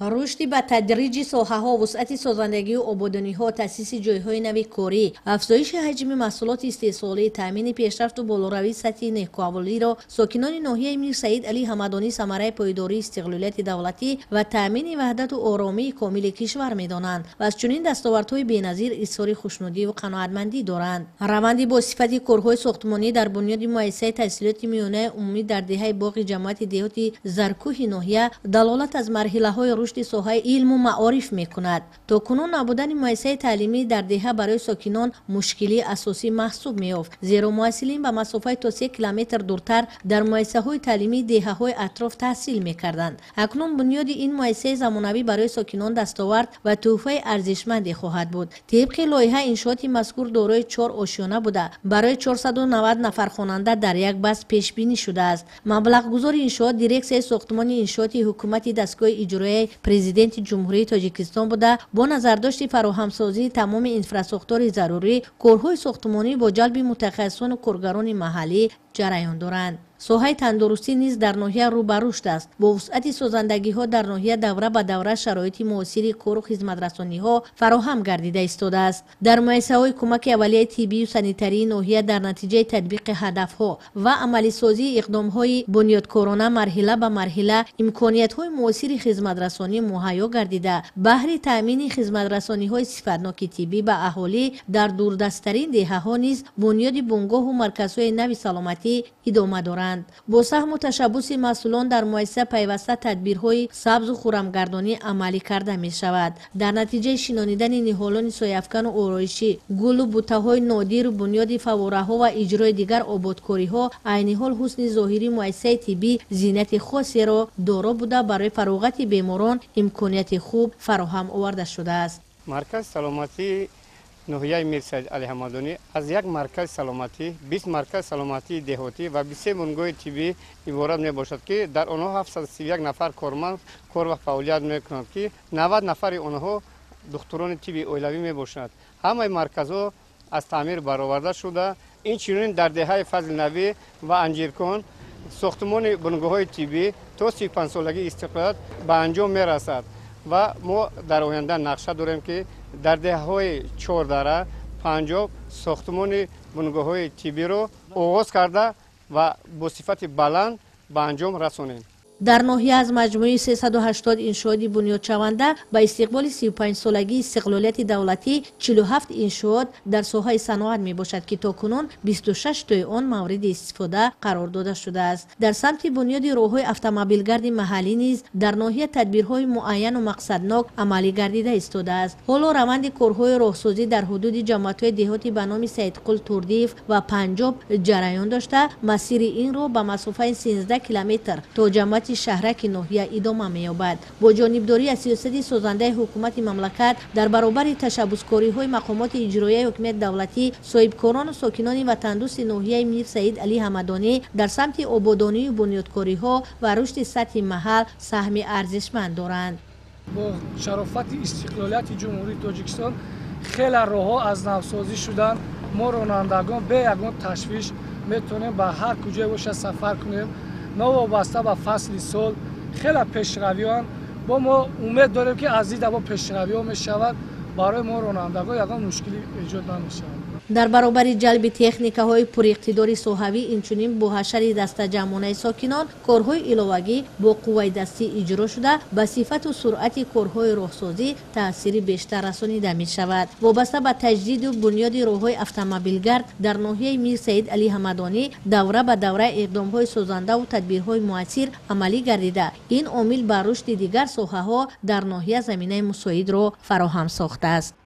Рушди ба тадриҷи соҳаҳо, вусъати созандагию ободониҳо, таъсиси ҷойҳои нави корӣ, афзоиши ҳаҷми маҳсулоти истеҳсолӣ, таъмини пешрафту болоравии сатҳи некуаҳволиро сокинони ноҳияи Мир Саид Али Ҳамадонӣ самараи пойдории истиқлолияти давлатӣ ва таъмини ваҳдату оромии комили кишвар медонанд ва аз чунин дастовардҳои беназир изҳори хушнудиву қаноатмандӣ доранд. Раванди бо сифати корҳои сохтмонӣ дар бунёди муассисаи таҳсилоти миёнаи умумӣ дар деҳаи Боғи ҷамоати деҳоти Заркӯҳи ноҳия далолат аз марҳилаҳои рушди соҳаи илму маориф мекунад. То кунун набудани муассисаи таълимӣ дар деҳа барои сокинон мушкилии асосӣ маҳсуб меёфт, зеро муҳассилин ба масофаи то 3 километр дуртар дар муассисаҳои таълимии деҳаҳои атроф таҳсил мекарданд. Акнун бунёди ин муассисаи замонавӣ барои сокинон дастовард ва тӯҳфаи арзишманде хоҳад буд. Тибқи лоиҳа иншооти мазкур дорои 4 ошёна буда, барои 490 нафар хонанда дар як баст пешбинӣ шудааст. Маблағгузори иншоот дирексияи сохтмони иншооти ҳукумати дастгоҳи иҷроияи Президенти Ҷумҳурии Тоҷикистон буда, бо назардошти фароҳамсозии тамоми инфрасохтори зарурӣ корҳои сохтмонӣ бо ҷалби мутахассисону коргарони маҳаллӣ ҷараён доранд. Соҳаи тандурустӣ низ дар ноҳия рӯ ба рушд аст. Бо вусъати созандагиҳо дар ноҳия давра ба давра шароити муосири кору хизматрасониҳо фароҳам гардида истодааст. Дар муассисаҳои кӯмаки аввалияи тиббию санитарии ноҳия дар натиҷаи татбиқи ҳадафҳо ва амалисозии иқдомҳои бунёдкорона марҳила ба марҳила имкониятҳои муосири хизматрасонӣ муҳайё гардида, баҳри таъмини хизматрасониҳои сифатноки тиббӣ ба аҳолӣ дар дурдасттарин деҳаҳо низ бунёди бунгоҳу марказҳои нави саломатӣ идома доранд. Бо саҳму ташаббуси масъулон дар муассиса пайваста тадбирҳои сабзу хурамгардонӣ амалӣ карда мешавад. Дар натиҷаи шинонидани ниҳолони сояафкану ороишӣ, гулу бутаҳои нодиру бунёди фаввораҳо ва иҷрои дигар ободкориҳо айни ҳол ҳусни зоҳирии муассисаи тиббӣ зинати хосеро доро буда, барои фароғати беморон имконияти хуб фароҳам оварда шудааст. Маркази саломатии ноҳияи Мир Саид Али Ҳамадонӣ аз як маркази саломатӣ, 20 маркази саломатии деҳотӣ ва 23 бунгоҳи тиббӣ иборат мебошад, ки дар онҳо 731 нафар корманд кор ва фаъолият мекунанд, ки 90 нафари онҳо духтурони тибби оилавӣ мебошанд. Ҳамаи марказҳо аз таъмир бароварда шуда, инчунин дар деҳаи Фазлнавӣ ва Анҷиркон сохтмони бунгоҳҳои тиббӣ то 35-солагии истиқлолият ба анҷом мерасад ва мо дар оянда нақша дорем, ки дар деҳаҳои Чордара, Панҷоб сохтмони бунгоҳҳои тиббиро оғоз карда ва бо сифати баланд ба анҷом расонем. Дар ноҳия аз маҷмӯи 380 иншооти бунёдшаванда ба истиқболи 35-солагии истиқлолияти давлатӣ 47 иншоот дар соҳаи саноат мебошад, ки то кунун 26 тои он мавриди истифода қарор дода шудааст. Дар самти бунёди роҳҳои автомобилгарди маҳаллӣ низ дар ноҳия тадбирҳои муайяну мақсаднок амалӣ гардида истодааст. Ҳоло раванди корҳои роҳсозӣ дар ҳудуди ҷамоатҳои деҳоти ба номи Саидқул Турдиев ва Панҷоб ҷараён дошта, масири ин роҳ ба масофаи 13 километр то ҷамоати шаҳраки ноҳия идома меёбад. Бо ҷонибдорӣ аз сиёсати созандаи ҳукумати мамлакат дар баробари ташаббускориҳои мақомоти иҷроияи ҳукумати давлатӣ, соҳибкорону сокинони ватандӯсти ноҳияи Мир Саид Али Ҳамадонӣ дар самти ободонию бунёдкориҳо ва рушди сатҳи маҳал саҳми арзишманд доранд. Бо шарофати истиқлолияти Ҷумҳурии Тоҷикистон хеле роҳҳо аз навсозӣ шуданд. Мо ронандагон бе ягон ташвиш метавонем ба ҳар куҷое бошад сафар кунем. Новобаста ба фасли сол хеле пешравиҳоанд. Бо мо умед дорем, ки аз ин дафъа пешравиҳо мешавад, барои мо ронандагон ягон мушкилӣ эҷод намешавад. Дар баробари ҷалби техникаҳои пуриқтидори соҳавӣ, инчунин бо ҳашари дастаҷамъонаи сокинон корҳои иловагӣ бо қувваи дастӣ иҷро шуда, ба сифату суръати корҳои роҳсозӣ таъсири бештар расонида мешавад. Вобаста ба таҷдиду бунёди роҳҳои автомобилгард дар ноҳияи Мир Саид Али Ҳамадонӣ давра ба давра иқдомҳои созандаву тадбирҳои муассир амалӣ гардида, ин омил ба рушди дигар соҳаҳо дар ноҳия заминаи мусоидро фароҳам сохтааст.